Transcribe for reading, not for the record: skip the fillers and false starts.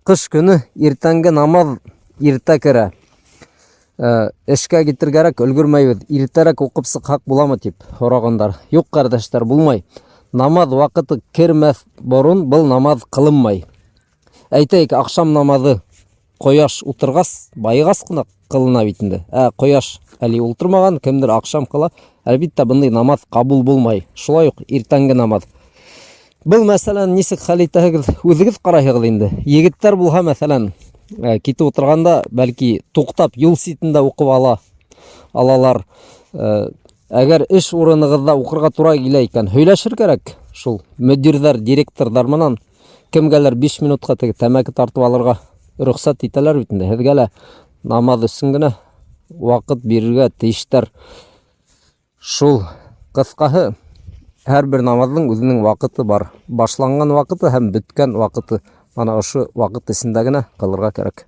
Кыш көне иртәнге намаҙ иртә керә. Э, эшкә китергәрәк өлгөрмәйбеҙ, иртәрәк уҡып сыҡһаҡ буламы дип һорағандар. Юҡ, ҡәрҙәштәр, булмай. Намаҙ ваҡыты кермәҫ борон был намаҙ ҡылынмай. Әйтәйек, аҡшам намаҙы ҡояш ултырғас, байығас ҡына ҡылына бит инде. Ә ҡояш әле ултырмаған, кемдер аҡшам ҡыла. Әлбиттә, бындай намаҙ ҡабул булмай. Шулай уҡ иртәнге намаҙ. Был мәсьәләне нисек хәл итәһегеҙ, үҙегеҙ ҡарайһығыҙ инде. Егеттәр булһа, мәҫәлән, э, китеп ултырғанда, бәлки туҡтап юл ситендә уҡып ала алалар. Э, әгәр эш урынығыҙҙа уҡырға тура килә икән, һөйләшер кәрәк шул мөдирҙәр, директорҙар менән. Кемгәлер 5 минутҡа теге тәмәке тартып алырға рөхсәт итәләр бит инде. Һеҙгә лә намаҙ өсөн генә ваҡыт бирергә тейештәр. Шул, ҡыҫҡаһы, һәр бер намаҙҙың үҙенең ваҡыты бар. Башланған ваҡыты һәм бөткән ваҡыты. Ана ошо ваҡыт эсендә генә ҡылырға кәрәк.